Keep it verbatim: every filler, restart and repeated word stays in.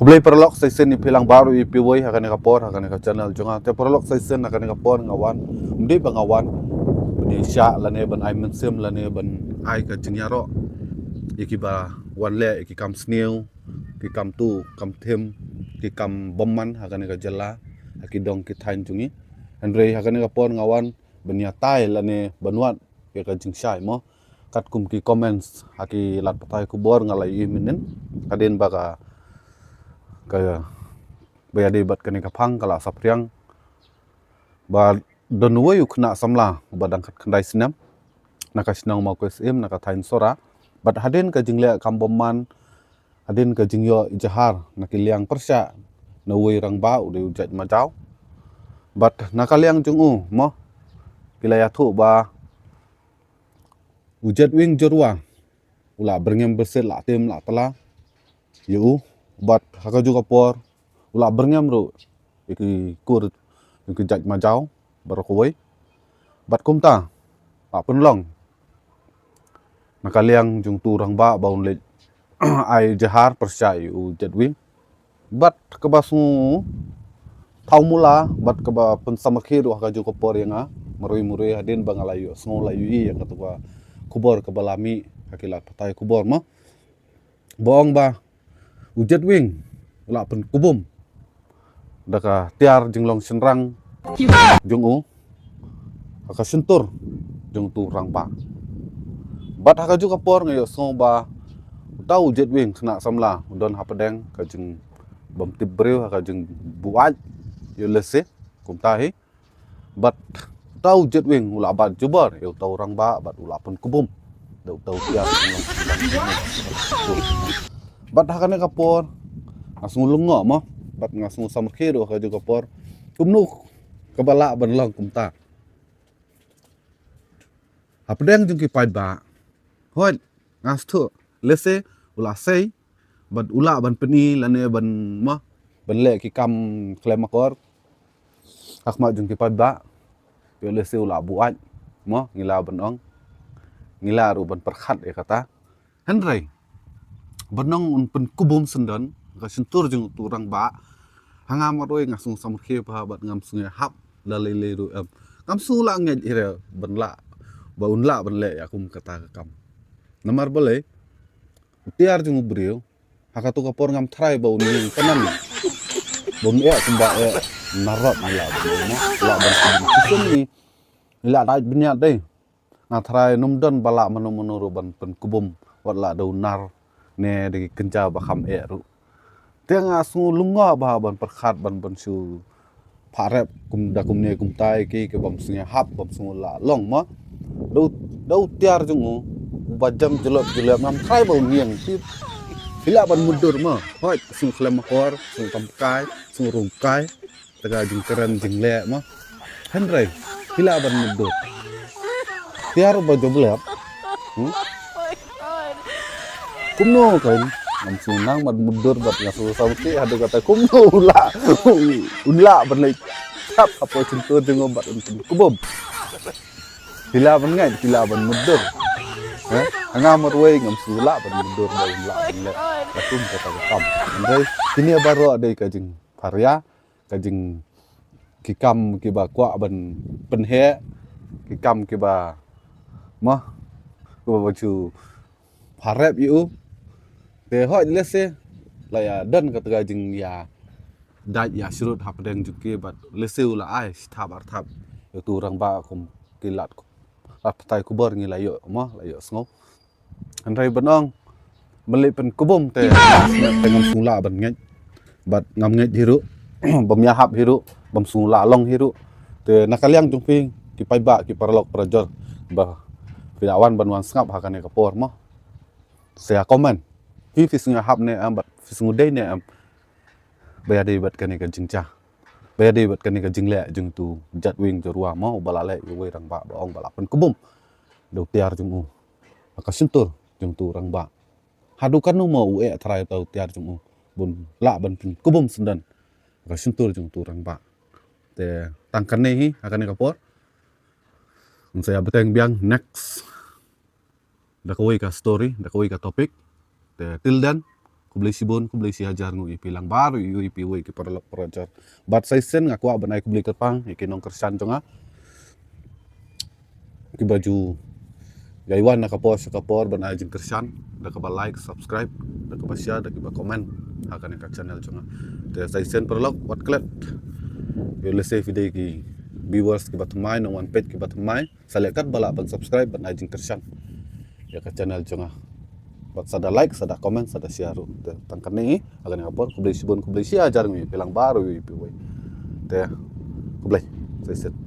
Khublei paralok sa shisien ïa phi lang baroh ïa phi wei ha kane ka por ha kane ka channel jong nga. Te paralok sa shisien ha kane ka por nga wan, ym dei ba nga wan ban ïa shah lane ban ai mynsiem lane ban ai ka jingïaroh ïa kiba wan leh ïa ki kam sniew, ki kam tuh kam thim, ki kam bymman ha kane ka jylla, ha ki dong ki thaiñ jong ngi. Hynrei ha kane ka por nga wan ban ïatai lane ban wad ïa ka jingshai mo. Katkum ki comments ha ki lad pathai khubor nga la ïohi mynnin, hadien ba ka, ka, ba ïadei bad kane ka phang ka la saphriang ba don uwei u khynnah samla uba dang khatkhyndai snem na ka shnong Mawkoi Syiem na ka thaiñ Sohra. Bad hadien ka jingleh kam bymman, hadien ka jingïoh ijahar na ki liang pyrshah na uwei rangbah u dei u jait Majaw. Bad na ka liang jong u mo, ki la ïathuh ba u Jetwing Jyrwa u la byrngem byrsit, la tim la tla ïa u. Bad ha kajuh ka por u la byrngem ruh ïa ki kur jong ki jait Majaw baroh kawei. Bad kumta la pynlong na ka liang jong utu u rangbah ba un leit ai jahar pyrshah ïa u Jetwing. Bad kaba sngew thaw mula bad kaba pynsamarkhie ruh ha kajuh ka por ïa nga, marwei marwei hadien ba nga la ïohsngew, la ïohi ïa katu ka khubor kaba la mih ha ki lad pathai khubor mo, ba ong ba u Jetwing u la pynkubum da ka tiar jinglong shynrang jong u ha ka shyntur jong utu u rangbah. Bad ha kajuh ka por nga ïohsngew ba uta u Jetwing khynnah samla u don hapdeng ka jingbymtip briew, ha ka jingbuaid ïa u lehse kumta hi. Bad uta u Jetwing u la bat jubor ïa uta u rangbah bad u la pynkubum da uta u tiar jinglong shynrang. Bad ha kane ka por nga sngew lyngngoh mo, bad nga sngew samarkhie ruh ha kajuh ka por kumno kaba lah ban long kumta. Hapdeng jong ki paidbah, hooid, nga sngewthuh lehse u la sei bad u lah ban pyni lane ban mo, ban leh ki kam khlem akor ha khmat jong ki paidbah. Ïoh lehse u la buaid mo, ngi lah ban ong, ngi lah ruh ban pyrkhat ïa kata. Hynrei ban ong un pynkubum syndon ha ka shyntur jong utu u rangbah, ha nga marwei nga sngew samarkhie bha bad ngam sngew hap la lei lei ruh em. Ngam sngew lah ngeit hi re ban lah, ba un lah ban leh ïa kum kata ka kam. Namar balei? U tiar jong u briew ha katu ka por ngam tharai ba un ïeng kanan, ba un eh kumba eh narod. Ngi lah ban ong mo, lah ban kubum. Shisien ngi lah dait bniat dei. Nga tharai ym don ba lah mano mano ruh ban pynkubum, wat la da u nar ne da ki kynja ba kham eh ruh. Te nga sngew lyngngoh bha ban pyrkhat ban, ban shu pharep kum da kumne kumta ïa ki, ki bym sngew hap, bym sngew lah long mo. Da u, da u tiar jong u uba jem jyllop jyllop, ngam tharai ba un ïeng. Phi, phi lah ban mutdur mo. Hooid, sngew khlem akor, sngew kamkai, sngew rungkai. Te ka jingkren jingleh mo. Hynrei phi lah ban mutdur. Tiar ba jyllop. Hmm? Kumno kan? Ngam sngew nang ban mutdur bad nga sngew samarkhie haduh kata kumno u lah, u lah ban leit tap hapoh shyntur jong u bad un pynkubum. Phi lah ban ngeit, phi lah ban mutdur. Ha? Nga marwei ngam sngew lah ban mutdur ba un lah ban leh kum kata ka kam. Hynrei kine baroh dei ka jingpharia, ka jing, ki kam kiba kwah ban pynheh, ki kam kiba, mo, kiba ban shu pharep ïa u. Te hooid lehse la ïa don kata ka jingïadait ïashrut hapdeng jong ki bad lehse u la ai shi thap ar thap ïa utu u rangbah kum ki lad, lad pathai khubor ngi la ïoh mo, la ïohsngew. Hynrei ban ong ban leit pynkubum te, te ngam sngew lah ban ngeit. Bad ngam ngeit hi ruh, bym ïahap hi ruh, bym sngew lah long hi ruh. Te na ka liang jong phi ki paidbah, ki paralok parajor ba phi la wan ban wan sngap ha kane ka por mo, sa ïa comment. Phi, phi sngew ïahap ne em bad phi sngew dei ne em ba ïadei bad kane ka jingjia, ba ïadei bad kane ka jingleh jong utu Jatwing Jyrwa mo, uba la leh ïa uwei u rangbah ba ong ba la pynkubum da u tiar jong u ha ka shyntur jong utu u rangbah. Haduh katno mo u eh tharai uta u tiar jong u ba un lah ban pynkubum syndon ha ka shyntur jong utu u rangbah. Te tang kane hi ha kane ka por. Ngin sa ïa bteng biang next da kawei ka story, da kawei ka topic. Te till then, Khublei shibun, khublei shihajar ngut ïa phi lang baroh, ïa phi wei ki paralok parajor. Bad sa shisien nga kwah ban ai khublei kyrpang ïa ki nongkyrshan jong nga kiba ju ïai wan na ka por sha ka por ban ai jingkyrshan da kaba like, subscribe, da kaba share, da kaba comment ha kane ka channel jong nga. Te sa shisien paralok, wat klet ïa lehse phi dei ki viewers kiba thymmai, nongwan peit kiba thymmai, sa leh katba lah ban subscribe, ban ai jingkyrshan ïa ka channel jong nga. Bad sa da like, sa da comment, sa da share ruh. Te tang kane hi ha kane ka por, khublei shibun, khublei shihajar ngut ïa phi lang baroh, ïa phi wei. Te khublei. Sa shisien.